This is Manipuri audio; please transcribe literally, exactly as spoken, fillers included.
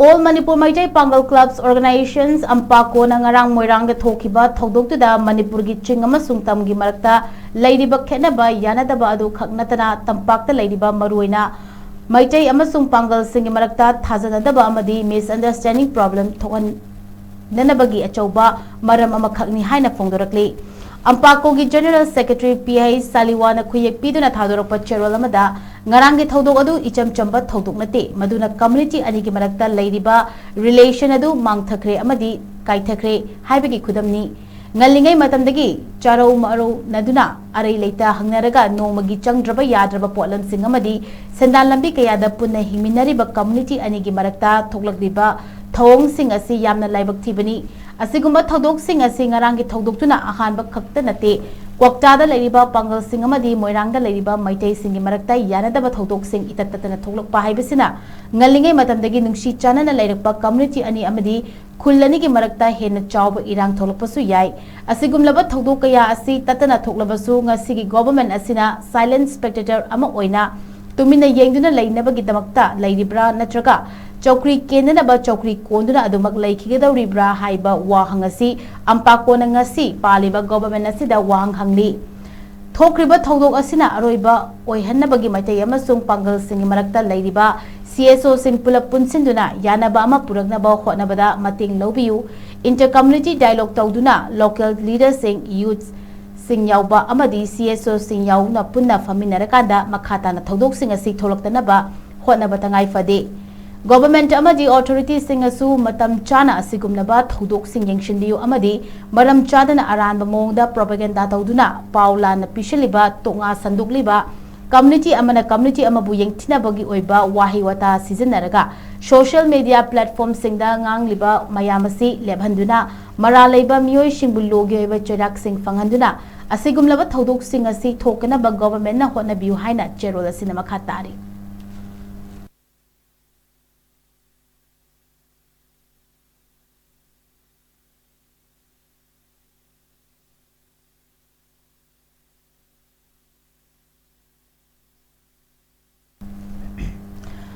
All Manipur Meitei Pangal Clubs Organizations, AMPACOꯅ ꯉꯔꯥꯡ ꯃꯣꯏꯔꯥꯡꯗ ꯊꯣꯛꯈꯤꯕ ꯊꯧꯗꯣꯛꯇꯨꯗ ꯃꯅꯤꯄꯨꯔꯒꯤ ꯆꯤꯡ ꯑꯃꯁꯨꯡ ꯇꯝꯒꯤ ꯃꯔꯛꯇ ꯂꯩꯔꯤꯕ ꯈꯦꯠꯅꯕ ꯌꯥꯅꯗꯕ ꯑꯗꯨ ꯈꯛ ꯅꯠꯇꯅ ꯇꯝꯄꯥꯛꯇ ꯂꯩꯔꯤꯕ ꯃꯔꯨꯑꯣꯏꯅ ꯃꯩꯇꯩ ꯑꯃꯁꯨꯡ ꯄꯥꯡꯒꯜꯁꯤꯡꯒꯤ ꯃꯔꯛꯇ ꯊꯥꯖꯅꯗꯕ ꯑꯃꯗꯤ misunderstanding problem ꯊꯣꯛꯍꯟꯅꯅꯕꯒꯤ ꯑꯆꯧꯕ ꯃꯔꯝ ꯑꯃꯈꯛꯅꯤ ꯍꯥꯏꯅ ꯐꯣꯡꯗꯣꯔꯛꯂꯤ꯫ AMPACOꯒꯤ General Secretary P H ꯁꯥꯂꯤꯋꯥꯅ ꯈꯨꯌꯦꯛ ꯄꯤꯗꯨꯅ ꯊꯥꯗꯣꯔꯛꯄ ꯆꯦꯔꯣꯜ ꯑꯃꯗ, ꯉꯔꯥꯡꯒꯤ ꯊꯧꯗꯣꯛ ꯑꯗꯨ ꯏꯆꯝ ꯆꯝꯕ ꯊꯧꯗꯣꯛ ꯅꯠꯇꯦ, ꯃꯗꯨꯅ community ꯑꯅꯤꯒꯤ ꯃꯔꯛꯇ ꯂꯩꯔꯤꯕ relation ꯑꯗꯨ ꯃꯥꯡꯊꯈ꯭ꯔꯦ ꯑꯃꯗꯤ ꯀꯥꯏꯊꯈ꯭ꯔꯦ ꯍꯥꯏꯕꯒꯤ ꯈꯨꯗꯝꯅꯤ꯫ ꯉꯜꯂꯤꯉꯩ ꯃꯇꯝꯗꯒꯤ ꯆꯥꯔꯧ ꯃꯔꯧꯅꯗꯨꯅ, ꯑꯔꯩ ꯂꯩꯇ ꯍꯪꯅꯔꯒ ꯅꯣꯡꯃꯒꯤ ꯆꯪꯗ꯭ꯔꯕ ꯌꯥꯗ꯭ꯔꯕ ꯄꯣꯠꯂꯝꯁꯤꯡ ꯑꯃꯗꯤ ꯁꯦꯟꯗꯥꯟ ꯂꯝꯕꯤ ꯀꯌꯥꯗ ꯄꯨꯟꯅ ꯍꯤꯡꯃꯤꯟꯅꯔꯤꯕ community ꯑꯅꯤꯒꯤ ꯃꯔꯛꯇ ꯊꯣꯛꯂꯛꯂꯤꯕ ꯊꯧꯑꯣꯡꯁꯤꯡ ꯑꯁꯤ ꯌꯥꯝꯅ ꯂꯥꯏꯕꯛ ꯊꯤꯕꯅꯤ꯫ ꯑꯁꯤꯒꯨꯝꯕ ꯊꯧꯗꯣꯛꯁꯤꯡ ꯑꯁꯤ ꯉꯔꯥꯡꯒꯤ ꯊꯧꯗꯣꯛꯇꯨꯅ ꯑꯍꯥꯟꯕ ꯈꯛꯇ ꯅꯠꯇꯦ꯫ ꯀ꯭ꯋꯥꯛꯇꯥꯗ ꯂꯩꯔꯤꯕ ꯄꯥꯡꯒꯜꯁꯤꯡ ꯑꯃꯗꯤ ꯃꯣꯏꯔꯥꯡꯗ ꯂꯩꯔꯤꯕ ꯃꯩꯇꯩꯁꯤꯡꯒꯤ ꯃꯔꯛꯇ ꯌꯥꯅꯗꯕ ꯊꯧꯗꯣꯛꯁꯤꯡ ꯏꯇꯠ ꯇꯠꯇꯅ ꯊꯣꯛꯂꯛꯄ ꯍꯥꯏꯕꯁꯤꯅ ꯉꯜꯂꯤꯉꯩ ꯃꯇꯝꯗꯒꯤ ꯅꯨꯡꯁꯤ ꯆꯥꯟꯅꯅ ꯂꯩꯔꯛꯄ community ꯑꯅꯤ ꯑꯃꯗꯤ ꯈꯨꯜ ꯑꯅꯤꯒꯤ ꯃꯔꯛꯇ ꯍꯦꯟꯅ ꯆꯥꯎꯕ ꯏꯔꯥꯡ ꯊꯣꯛꯂꯛꯄꯁꯨ ꯌꯥꯏ꯫ ꯑꯁꯤꯒꯨꯝꯂꯕ ꯊꯧꯗꯣꯛ ꯀꯌꯥ ꯑꯁꯤ ꯇꯠꯇꯅ ꯊꯣꯛꯂꯕꯁꯨ, ꯉꯁꯤꯒꯤ government ꯑꯁꯤꯅ silent spectator ꯑꯃ ꯑꯣꯏꯅ ꯇꯨꯃꯤꯟꯅ ꯌꯦꯡꯗꯨꯅ ꯂꯩꯅꯕꯒꯤꯗꯃꯛꯇ ꯂꯩꯔꯤꯕ꯭ꯔꯥ, ꯅꯠꯇ꯭ꯔꯒ ꯆꯧꯀ꯭ꯔꯤ ꯀꯦꯟꯅꯅꯕ ꯆꯧꯀ꯭ꯔꯤ ꯀꯣꯟꯗꯨꯅ ꯑꯗꯨꯃꯛ ꯂꯩꯈꯤꯒꯗꯧꯔꯤꯕ꯭ꯔꯥ ꯍꯥꯏꯕ ꯋꯥꯍꯪ ꯑꯁꯤ AMPACOꯅ ꯉꯁꯤ ꯄꯥꯜꯂꯤꯕ government ꯑꯁꯤꯗ ꯋꯥꯍꯪ ꯍꯪꯂꯤ꯫ ꯊꯣꯛꯈ꯭ꯔꯤꯕ ꯊꯧꯗꯣꯛ ꯑꯁꯤꯅ ꯑꯔꯣꯏꯕ ꯑꯣꯏꯍꯟꯅꯕꯒꯤ ꯃꯩꯇꯩ ꯑꯃꯁꯨꯡ ꯄꯥꯡꯒꯜꯁꯤꯡꯒꯤ ꯃꯔꯛꯇ ꯂꯩꯔꯤꯕ CSOꯁꯤꯡ ꯄꯨꯂꯞ ꯄꯨꯟꯁꯤꯟꯗꯨꯅ ꯌꯥꯅꯕ ꯑꯃ ꯄꯨꯔꯛꯅꯕ ꯍꯣꯠꯅꯕꯗ ꯃꯇꯦꯡ ꯂꯧꯕꯤꯌꯨ꯫ Inter community dialogue ꯇꯧꯗꯨꯅ local leaderꯁꯤꯡ, youthꯁꯤꯡ ꯌꯥꯎꯕ ꯑꯃꯗꯤ CSOꯁꯤꯡ ꯌꯥꯎꯅ ꯄꯨꯟꯅ ꯐꯝꯃꯤꯟꯅꯔꯀꯥꯟꯗ ꯃꯈꯥ ꯇꯥꯅ ꯊꯧꯗꯣꯛꯁꯤꯡ ꯑꯁꯤ ꯊꯣꯛꯂꯛꯇꯅꯕ ꯍꯣꯠꯅꯕ ꯇꯉꯥꯏ ꯐꯗꯦ꯫ Government ꯑꯃꯗꯤ authorityꯁꯤꯡꯅꯁꯨ ꯃꯇꯝ ꯆꯥꯅ ꯑꯁꯤꯒꯨꯝꯂꯕ ꯊꯧꯗꯣꯛꯁꯤꯡ ꯌꯦꯡꯁꯤꯟꯕꯤꯌꯨ ꯑꯃꯗꯤ ꯃꯔꯝ ꯆꯥꯗꯅ ꯑꯔꯥꯟꯕ ꯃꯑꯣꯡꯗ propaganda ꯇꯧꯗꯨꯅ ꯄꯥꯎ ꯂꯥꯟꯅ ꯄꯤꯁꯤꯜꯂꯤꯕ, ꯇꯣꯉꯥ ꯁꯟꯗꯣꯛꯂꯤꯕ, community ꯑꯃꯅ community ꯑꯃꯕꯨ ꯌꯦꯡꯊꯤꯅꯕꯒꯤ ꯑꯣꯏꯕ ꯋꯥꯍꯩ ꯋꯥꯇꯥ ꯁꯤꯖꯤꯟꯅꯔꯒ social media platformꯁꯤꯡꯗ ꯉꯥꯡꯂꯤꯕ ꯃꯌꯥꯝ ꯑꯁꯤ ꯂꯦꯞꯍꯟꯗꯨꯅ, ꯃꯔꯥꯜ ꯂꯩꯕ ꯃꯤꯑꯣꯏꯁꯤꯡꯕꯨ lawꯒꯤ ꯑꯣꯏꯕ ꯆꯩꯔꯥꯛꯁꯤꯡ ꯐꯪꯍꯟꯗꯨꯅ, ꯑꯁꯤꯒꯨꯝꯂꯕ ꯊꯧꯗꯣꯛꯁꯤꯡ ꯑꯁꯤ ꯊꯣꯛꯇꯅꯕ governmentꯅ ꯍꯣꯠꯅꯕꯤꯌꯨ ꯍꯥꯏꯅ ꯆꯦꯔꯣꯜ ꯑꯁꯤꯅ ꯃꯈꯥ ꯇꯥꯔꯤ꯫